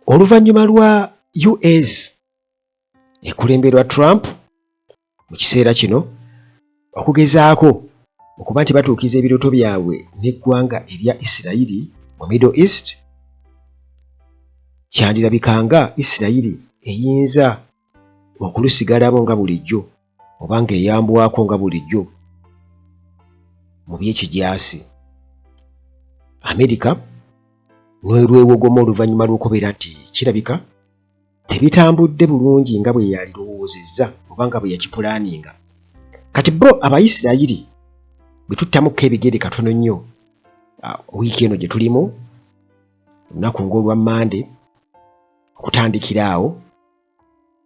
Oluvannyuma lwa US ekulemberwa Trump mu kiseera kino okugezaako okuba nti batuukiriza ebirooto byabwe n'eggwanga erya Isirayiri mu Middle East, kyandirabika nga Isirayiri eyinza okulusigalabo nga bulijjo oba ng'eyambwako nga bulijjo mu by'ekijaasi. Amerika n'erwewogoma oluvannyuma lw'okubeera nti kirabika tebitambudde bulungi nga bwe yalirowoozezza oba nga bwe yakipulaaninga. Kati bo Abayisirayiri bwe tuttamukko ebigere katono nnyo wiiki eno gye tulimu, olunaku ng'olwa Mmande okutandikira awo,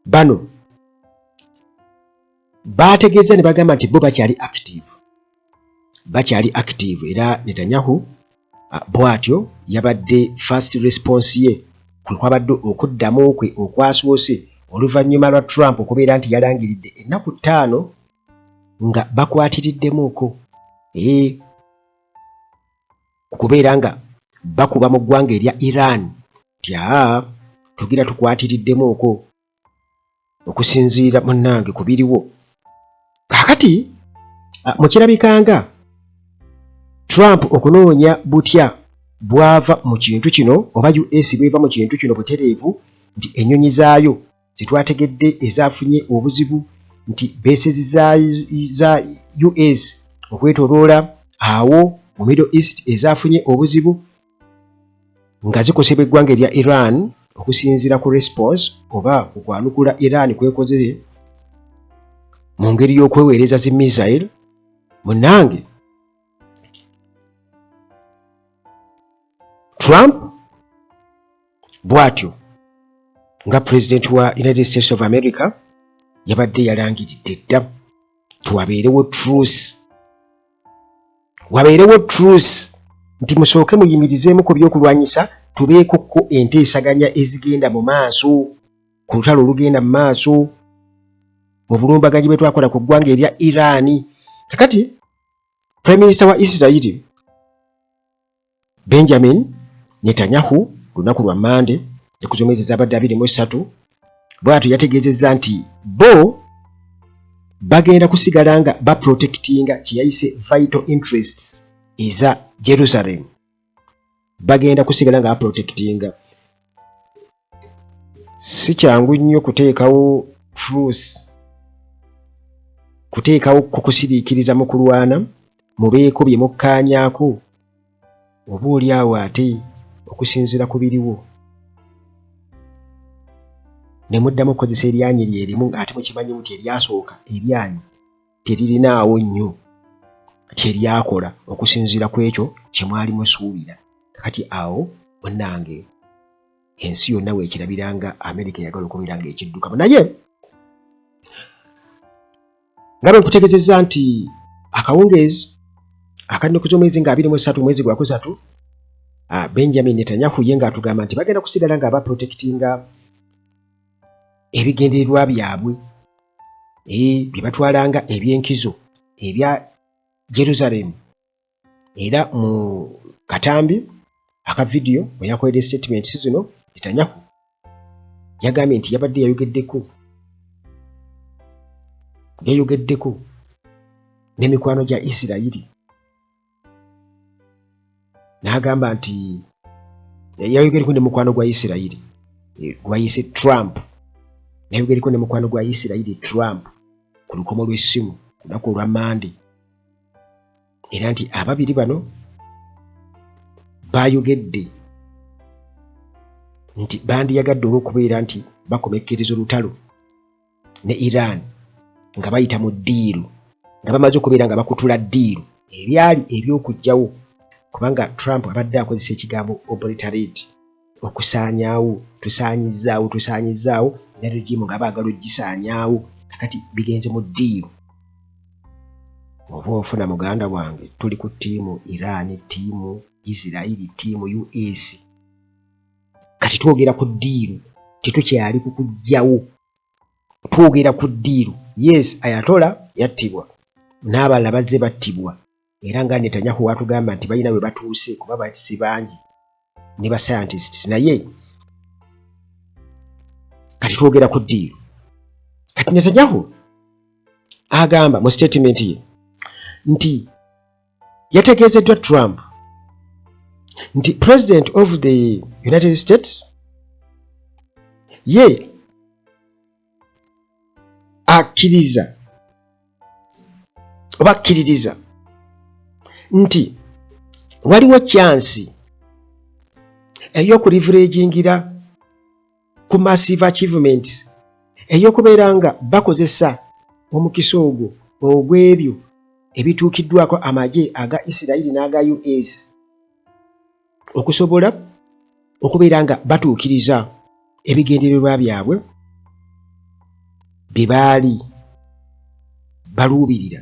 bano baategeeza ne bagamba nti bo bakyali active, bakyali active era Netanyahu bw'atyo yabadde first response ye kwe kwabadde okuddamu kwe okwasoose oluvannyuma lwa Trump okubeera nti yalangiridde ennaku 5 nga bakwatiriddemuuko kubeera nga bakuba mu ggwanga erya Iran nti aa tugira tukwatiriddemuuko okusinziira munnange ku biriwo. Kaakati mukirabikanga Trump okunoonya butya bw'ava mu kintu kino oba US bw'eva mu kintu kino butereevu nti ennyonyi zaayo ze twategedde ezaafunye obuzibu nti beesezi za US okwetooloola awo mu Middle East ezaafunye obuzibu nga zikosebwa eggwanga erya Iran okusinziira ku response oba ku kwanukula Iran kwekoze mu ngeri y'okweweereza zi missile. Munnange Trump bw'atyo nga president wa United States of America yabadde yalangiridde dda tuwabeerewo truce, wabeerewo truce nti musooke muyimirizeemu ku by'okulwanyisa, tubeeko ko enteesaganya ezigenda mu maaso ku lutalo olugenda mu maaso mu bulumbaganyi bwe twakola ku ggwanga erya Iran. Kakati Prime Minister wa Israeli Benjamin Netanyahu lunaku lwa Mmande ennaku z'omwezi ezabadde 23 bw'atyo yategeezezza nti bo bagenda kusigala nga baprotectinga kye yayise vital interests eza Jerusalem, bagenda kusigala nga baprotectinga. Si kyangu nnyo kuteekawo truce, kuteekawo kukusiriikiriza mu kulwana, mubeeko bye mukkaanyaako oba oli awo ate okusinziira ku biriwo ne muddamu okukozesa eryanyi lye limu ate mukimanyi nti eryasooka eryanyi teririnaawo nnyo kye lyakola okusinziira ku ekyo kye mwali musuubira. Kati awo munnange ensi yonna weekirabira nga Amerika eyagala okubeera ng'ekiddukamu. Naye nga bwe nkutegeezezza nti akawungeezi akannaku z'omwezi nga 23 mwezi gwakusatu, Benjamin Netanyahu ye ng'atugamba nti bagenda kusigala nga baprotectinga ebigendererwa byabwe bye batwalanga eby'enkizo ebya Jerusalem. Era mu katambi aka vidiyo mwe yakoledde statements zino, Netanyahu yagambye nti yabadde yayogeddeko n'emikwano gya Isirayiri n'agamba nti yayogeddeko ne mukwano gwa Isirayiri gwayise Trump, nayogeddeko ne mukwano gwa Isirayiri Trump ku lukomo lw'essimu ku lunaku olwa Mmande, era nti ababiri bano baayogedde nti bandiyagadde olw'okubeera nti bakomekkereza olutalo ne Iran nga bayita mu ddiiru, nga bamaze okubeera nga bakutula ddiiru ebyali eby'okuggyawo, kubanga Trump abadde akozesa ekigambo obliterate, okusaanyaawo, tusaanyizzaawo, tusaanyizzaawo era regime nga baagala ogisaanyaawo. Kakati bigenze mu ddiiru. Oba onfuna muganda wange, tuli ku ttiimu Iran, ttiimu Israel, ttiimu US. Kati twogera ku ddiiru, tetukyali ku kuggyawo, twogera ku ddiiru. Yes, Ayatollah yattibwa n'abalala bazze battibwa, era nga Netanyahu watugamba nti balina we batuuse kuba si bangi ne ba scientists, naye Kati twogera ku deal. Kati Netanyahu agamba mu statement ye nti yategeezeddwa Trump nti President of the United States ye akkiriza oba akkiririza nti waliwo chance ey'okuleveragingira ku massive achievement, ey'okubeera nga bakozesa omukisa ogwo ogw'ebyo ebituukiddwako amagye aga Isirayiri n'aga US okusobola okubeera nga batuukiriza ebigendererwa byabwe bye baali baluubirira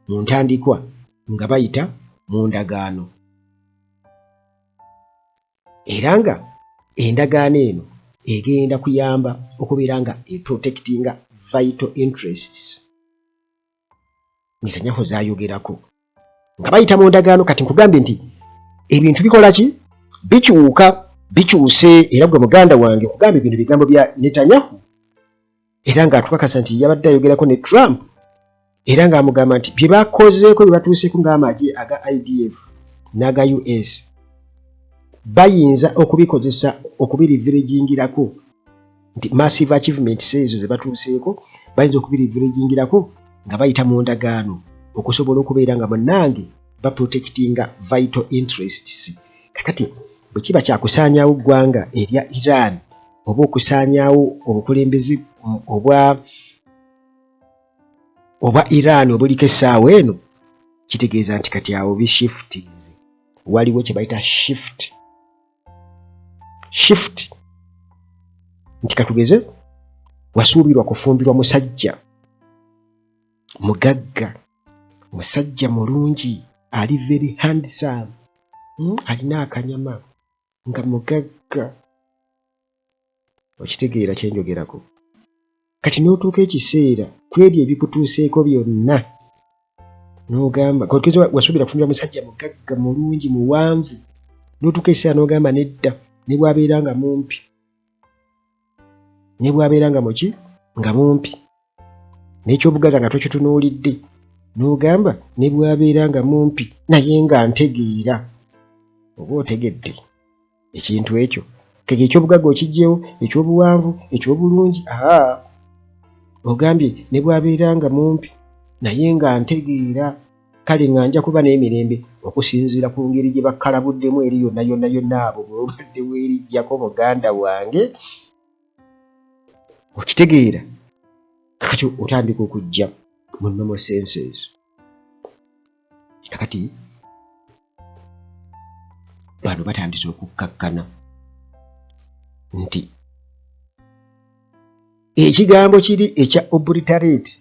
mu ntandikwa nga bayita mu ndagaano, era nga endagaano eno egenda kuyamba okubeera nga eprotectinga vital interests. Netanyahu zaayogerako nga bayita mu ndagaano. Kati nkugambye nti ebintu bikola ki? Bikyuka, bikyuse. Era gwe muganda wange, nkugambye bino bigambo bya Netanyahu, era ng'atukakasa nti yabadde ayogerako ne Trump, era ng'amugamba nti bye bakozeeko, bye batuuseeko ng'amagye aga IDF n'aga US, bayinza okubikozesa okubireveraginirako, nti massive achievements ezo ze batuuseeko bayinza okubireveraginirako nga bayita mu ndagaano okusobola okubeera nga munnange baprotectinga vital interests. Kakati bwe kiba kyakusaanyaawo ggwanga erya Iran oba okusaanyaawo obukulembeze obwa Iran obuliko essaawa eno, kitegeeza nti kati awo bishiftinze. Waliwo kye bayita shift, nti katugeze wasuubirwa kufumbirwa musajja mugagga, musajja mulungi, ali very handsome, alina akanyama, nga mugagga. Okitegeera kyenjogerako? Kati n'otuuka ekiseera ku ebyo ebikutuuseeko byonna n'ogamba, wasuubira kufumbirwa musajja mugagga, mulungi, muwanvu, n'otuuka ekiseera n'ogamba nedda, ne bw'abeera nga mumpi, ne bw'abeera nga muki, nga mumpi, n'ekyobugagga nga tokitunuulidde, n'ogamba ne bw'abeera nga mumpi naye nga ntegeera. Oba otegedde ekintu ekyo kege, ekyobugagga okiggyewo, ekyobuwanvu, ekyobulungi, aa ogambye ne bw'abeera nga mumpi naye nga ntegeera, kale nga nja kuba n'emirembe okusinziira ku ngeri gye bakkalabuddemu eri yonna yonna yonna. Abo bw'obadde weerijjako, muganda wange, okitegeera? Kakati otandika okujja mu normal senses. Kakati bano batandise okukkakkana nti ekigambo kiri ekya obliterate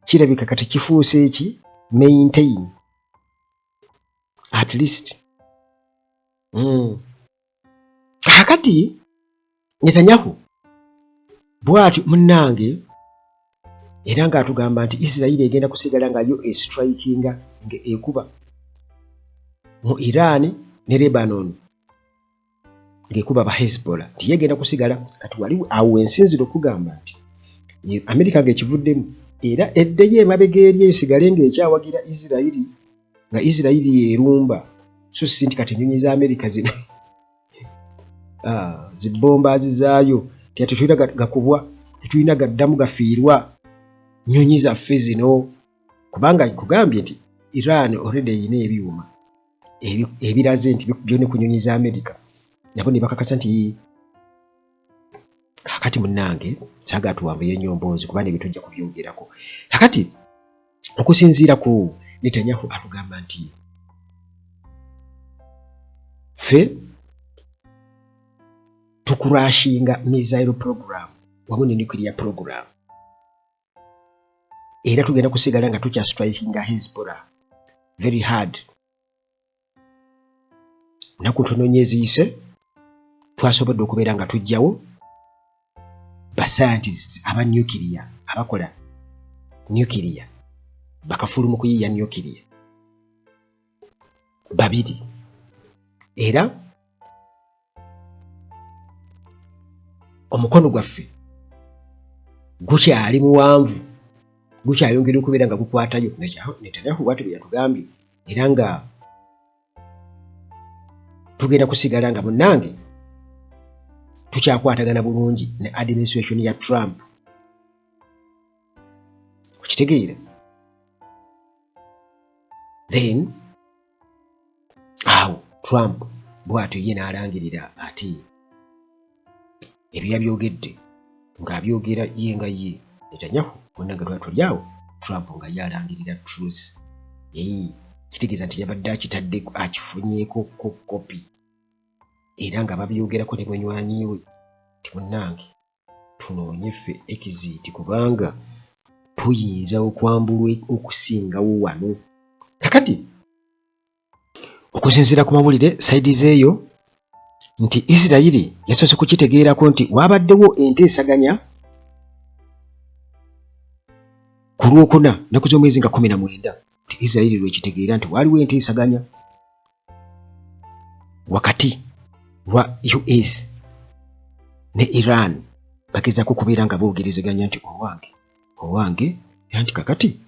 kirabika kati kifuuse eki maintain at least. Kakati Netanyahu bw'atyo munnange, era ng'atugamba nti Isirayiri egenda kusigala nga yo estrikinga, nga ekuba mu Iran ne Lebanon, ng'ekuba ba Hezbollah, nti ye egenda kusigala. Kati wali awo ensinziro okugamba nti Amerika ng'ekivuddemu era eddeyo emabega eri esigale ng'ekyawagira Isirayiri, nga Isirayiri yerumba, so si nti kati ennyonyi za Amerika zino, ah, zibombaazi zaayo tetulina gakubwa, tetulina gaddamu gafiirwa nnyonyi zaffe zino, kubanga nkugambye nti Iran already erina ebyuma ebiraze nti byone ku nnyonyi za Amerika, nabo ne bakakasa nti. Kakati munnange, saagala tuwanvuye nnyo mboozi kuba nebyo tujja kubyogerako. Kakati okusinziira ku Netanyahu, atugamba nti ffe tucrushinga missile program wamu ne nuclear program, era tugenda kusigala nga tukya strikinga Hezbollah very hard. Nnaku ntono nnyo eziyise twasobodde okubeera nga tujjawo ba scientists aba nuclear, abakola nuclear, bakafulu mu kuyiiya nuclear babiri, era omukono gwaffe Gukyali muwanvu, gukyayongera okubeera nga gukwatayo. Netanyahu bwatyo bwe yatugambye, era nga tugenda kusigala nga munnange tukyakwatagana bulungi ne administration ya Trump. Okitegeera? Then awo Trump bw'atyo ye n'alangirira ate ebyo yabyogedde ng'abyogera ye nga ye Netanyahu. Bonna nga twali tuli awo, Trump nga ye alangirira truce. Kitegeeza nti yabadde akitadde akifunyeeko ko kopi, era nga babyogerako ne munywanyi we nti munnange tunoonye ffe exit, kubanga tuyinza okwambulwa okusingawo wano. Kakati okusinziira ku mawulire side zeeyo nti Isirayiri yasoose kukitegeerako nti waabaddewo enteesaganya ku Lwokuna, nnaku z'omwezi nga 19, nti Isirayiri lwekitegeera nti waaliwo enteesaganya wakati wa US ne Iran, bagezaako okubeera nga boogerezeganya nti owange owange nti kakati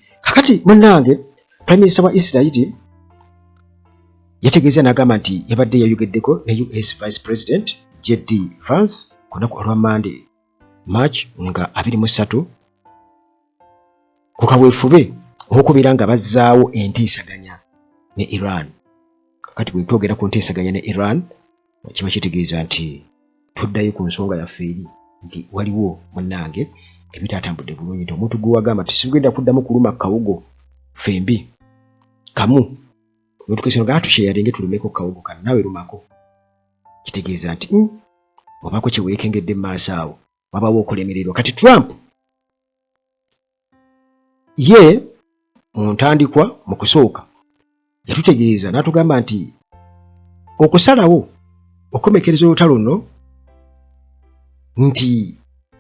munnange Prime Minister wa Isirayiri yategeeza n'agamba nti yabadde yayogeddeko ne US Vice President JD Vance ku lunaku olwa Monday, March nga 23, ku kaweefube ow'okubeera nga bazzaawo enteesaganya ne Iran. Kakati bwe twogera ku nteesaganya ne Iran, kiba kitegeeza nti tuddayo ku nsonga yaffe eri nti waliwo munnange ebitatambudde bulungi, nti omuntu gwe wagamba nti sigenda kuddamu kuluma kawugo fembi kamu, wetukesero tusharinge tulumeko kawugo kano, naawe lumako, kitegeeza nti obaako kye weekengedde mu maaso awo, wabawo okulemererwa. Kati Trump ye mu ntandikwa mu kusooka yatutegeeza n'atugamba nti okusalawo okukomekereza olutalo luno nti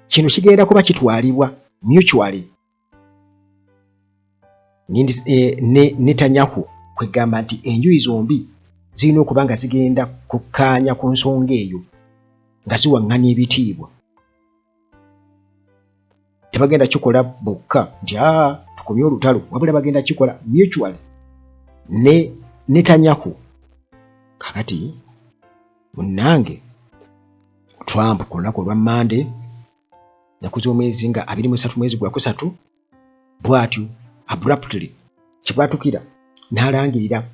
kino kigenda kuba kitwalibwa mutually ne Netanyahu, kwegamba nti enjuyi zombi zirina okuba nga zigenda kukkaanya ku nsonga eyo nga ziwaŋŋanya ebitiibwa. Tebagenda kikola bokka nti aa tukomye olutalo, wabula bagenda kikola mutually ne Netanyahu. Kakati munnange Trump ku lunaku olwa Mande, nnaku z'omwezi nga 23 mwezi gwa kusatu, bw'atyo abruptly kibwatukira n'alangirira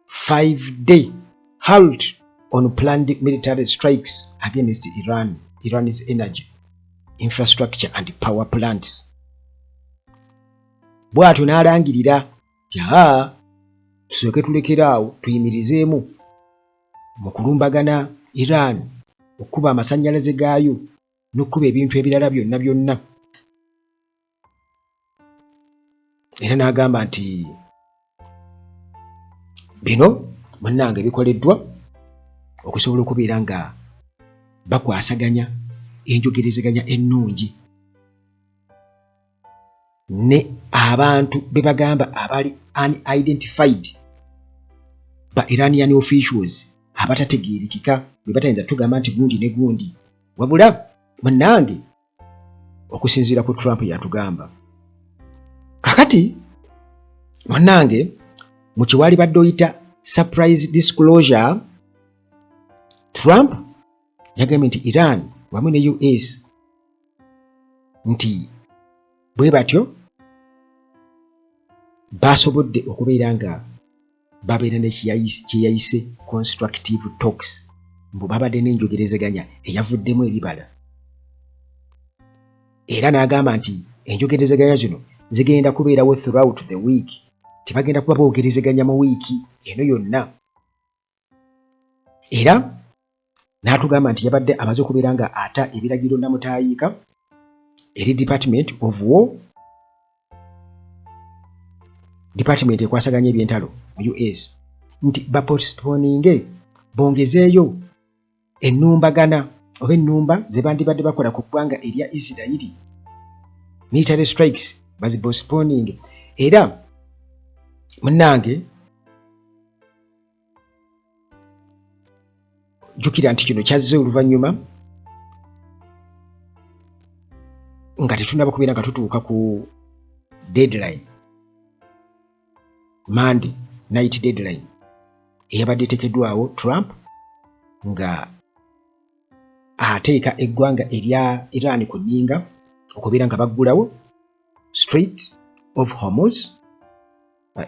5-day halt on planned military strikes against Iran, Iran's energy infrastructure and power plants. Bw'atyo n'alangirira nti aa tusooke tulekeraawo, tuyimirizeemu mu kulumbagana Iran, okukuba amasannyalaze gaayo n'okukuba ebintu ebirala byonna byonna. Era n'agamba nti bino munnange bikoleddwa okusobola okubeera nga bakwasaganya enjogerezeganya ennungi ne abantu be bagamba abali unidentified ba Iranian officials abatategeerekeka, bwe batayinza tugamba nti gundi ne gundi. Wabula munnange okusinziira ku Trump yatugamba kakati munnange mu kiwali badde oyita surprise disclosure, Trump yagambye nti Iran wamu ne US nti bwe batyo basobodde okubeera nga babeera ne kyeyayise constructive talks, mbu babadde n'enjogerezeganya eyavuddemu ebibala. Era n'agamba nti enjogerezeganya zino zigenda kubeerawo throughout the week, tebagenda kuba boogerezeganya mu wiiki eno yonna. Era n'atugamba nti yabadde amaze okubeera nga ata ebiragiro namutaayiika eri Department of War, department ekwasaganya ebyentalo mu US, nti bapostponinge, bongezeeyo ennumbagana oba ennumba ze bandibadde bakola ku ggwanga erya Isirayiri, military strikes bazipostponing. Era munnange jjukira nti kino kyazze oluvannyuma Nga tetunaba kubeera nga tutuuka ku deadline, Monday night deadline eyabadde eteekeddwawo Trump nga ateeka eggwanga erya Iran ku nninga okubeera nga baggulawo Strait of Hormuz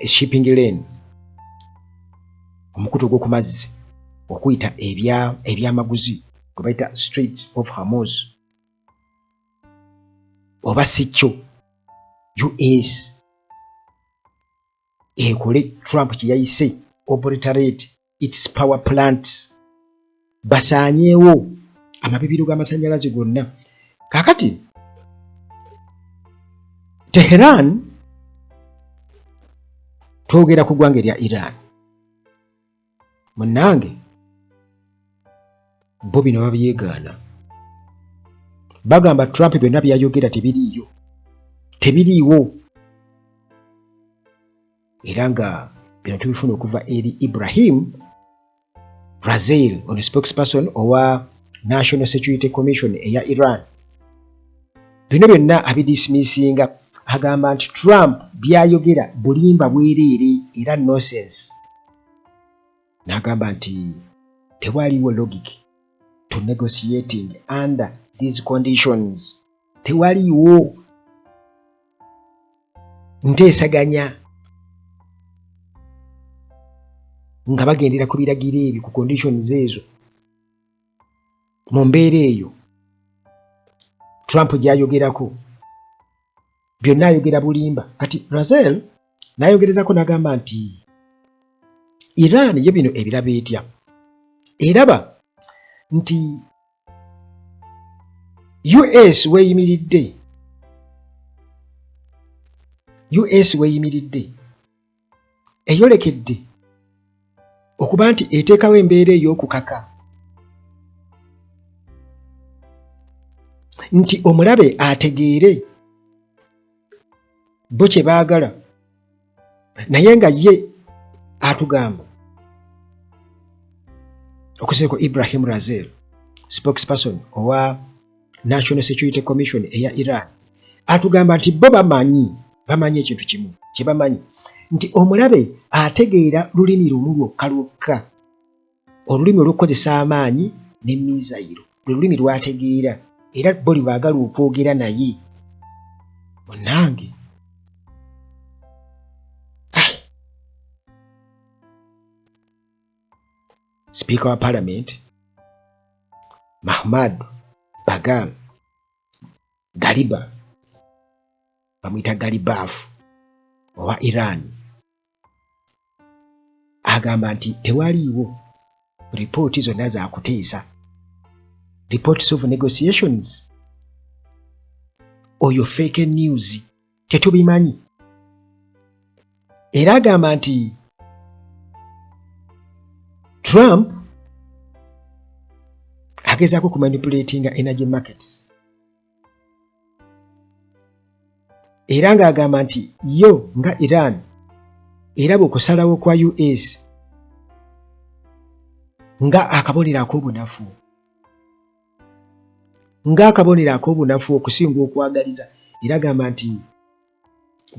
shipping lane, omukutu ogw'oku mazzi okuyita ebyamaguzi gwe bayita Strait of Hormuz, oba si kyo US ekole Trump kye yayise obliterate its power plants, basaanyeewo amabibiro g'amasannyalaze gonna. Kaakati Teheran, twogera ku ggwanga erya Iran, munnange, bo bino babyegaana. Bagamba Trump byonna byayogera tebiriiyo, tebiriiwo. Era nga bino tubifuna okuva eri Ibrahim Razel, ono spokesperson owa National Security Commission eya Iran. Bino byonna abidismissinga, agamba nti Trump byayogera bulimba bwereere era nonsense, n'agamba nti tewaliwo logic to negotiating under these conditions, tewaliiwo nteesaganya nga bagendera ku biragiro ebyo, ku conditions ezo, mu mbeera eyo Trump gy'ayogerako. Byonna ayogera bulimba. Kati Razel n'ayogerezako n'agamba nti Iran ye bino ebiraba etya? Eraba nti US weeyimiridde, US weeyimiridde eyolekedde okuba nti eteekawo embeera ey'okukaka nti omulabe ategeere bo kye baagala, naye nga ye atugamba okusinziira ku Ibrahim Razel, spokesperson owa National Security Commission eya Iran, atugamba nti bo bamanyi ekintu kimu kye bamanyi, nti omulabe ategeera lulimi lumu lwokka lwokka, olulimi olw'okukozesa amaanyi ne mizayiro, lwe lulimi lw'ategeera era bo lwe baagala okwogera naye. Munnange, ah. Sipiika wa Palamenti Mahmad Bagal Galiba, bamuyita Galibaf, owa Iran, agamba nti tewaliiwo ripooti zonna zakuteesa, reports of negotiations, oyo fake news, tetubimanyi. Era agamba nti Trump agezaako kumanipulatinga energy markets, era ng'agamba nti yo nga Iran eraba okusalawo kwa US nga akabonero ak'obunafu, ng'akabonero ak'obunafu okusinga okwagaliza. Era agamba nti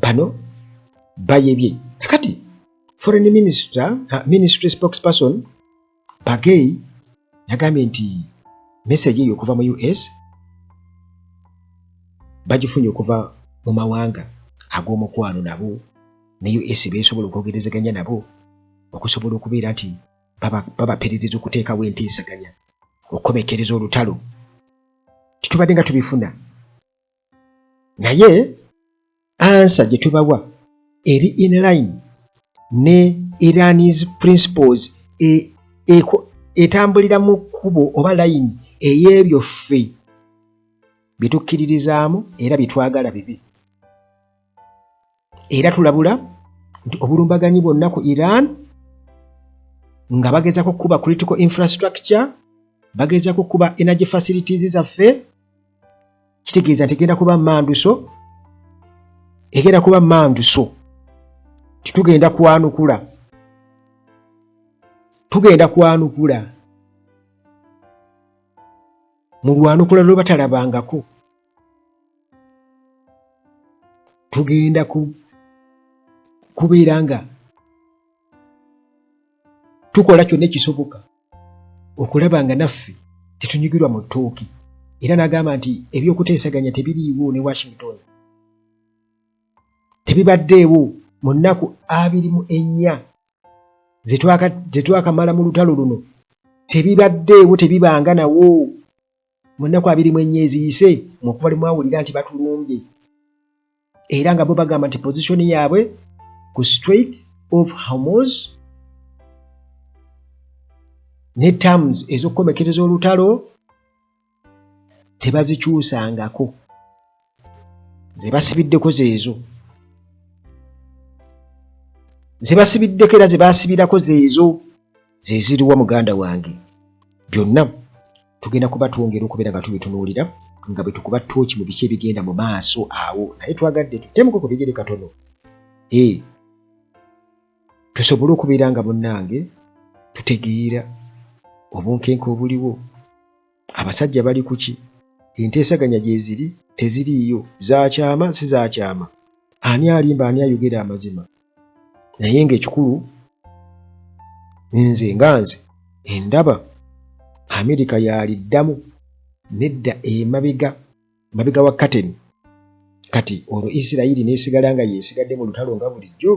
bano bayebye. Kakati foreign ministry spokesperson Bagei yagambye nti message eyo okuva mu US bagifunye okuva mu mawanga ag'omukwano nabo ne US, beesobola okwogerezeganya nabo okusobola okubeera nti babaperereza okuteekawo enteesaganya okukomekkereza olutalo. Titubadde nga tubifuna, naye answer gye tubawa eri inline ne Iran's principles, etambulira mu kkubo oba layini ey'ebyo ffe bye tukkiririzaamu era bye twagala bibi. Era tulabula nti obulumbaganyi bwonna ku Iran nga bagezaako kukuba critical infrastructure, bagezaako kukuba energy facilities zaffe, kitegeeza nti egenda kuba manduso, egenda kuba manduso. Titugenda kwanukula, tugenda kwanukula mu lwanukula lwe batalabangako. Tugenda ku kubeera nga tukola kyonna ekisoboka okulaba nga naffe tetunyigirwa mu ttooke. Era n'agamba nti ebyokuteesaganya tebiriiwo ne Washington, tebibaddeewo mu nnaku 24 ze twakamala mu lutalo luno, tebibaddeewo, tebibanga nawo mu nnaku 24 eziyise mu kuva lwe mwawulira nti batulumbye. Era nga bo bagamba nti pozisoni yaabwe ku Strait of Hormuz ne terms ez'okukomekereza olutalo tebazikyusangako, ze basibiddeko zeezo ze basibiddeko era ze basibirako zeezo ze ziriwa. Muganda wange, byonna tugenda kuba twongera okubeera nga tubitunuulira nga bwe tukuba ttooki mu biki ebigenda mu maaso awo, naye twagadde tutemuko ku bigere katono e tusobole okubeera nga munnange tutegeera obunkenke obuliwo. Abasajja bali kuki? Enteesaganya gyeziri teziriiyo, zakyama si zakyama, ani alimba, ani ayogera amazima? Naye ng'ekikulu nze nga nze endaba Amerika yaliddamu nedda emabega mabega wa kateni. Kati olwo Isirayiri nesigala nga yesigadde mu lutalo nga bulijjo.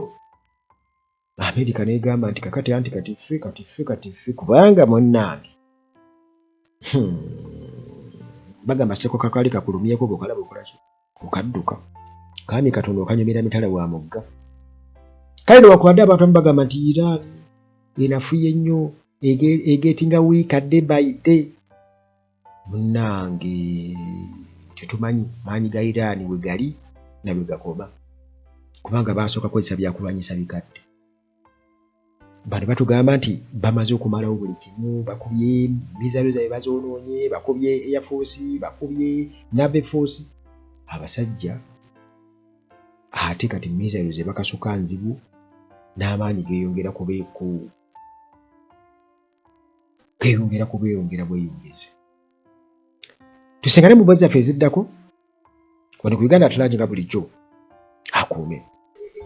Amerika negamba nti kakati anti kati ffe kati ffe kati ffe, kubanga munnange bagamba seko kakali kakulumyeko bwokalaba okolaki okadduka kaami katono okanyumira mitala wa mugga. Kale newakubadde abantu abamu bagamba nti Iran enafuye nnyo, egetinga weaker day by day, munnange tetumanyi maanyi ga Iran we gali na bwe gakoma, kubanga basooka kukozesa byakulwanyisa bikadde. Bano batugamba nti bamaze okumalawo buli kimu, bakubye missile zaabwe bazoonoonye, bakubye air force, bakubye navy force. Abasajja ate kati missile ze bakasuka nzibu n'amaanyi geeyongera kube ku geeyongera kubeeyongera bweyongezi. Tusengane mu mboozi zaffe eziddako wano ku Uganda At Large nga bulijjo. Akuume.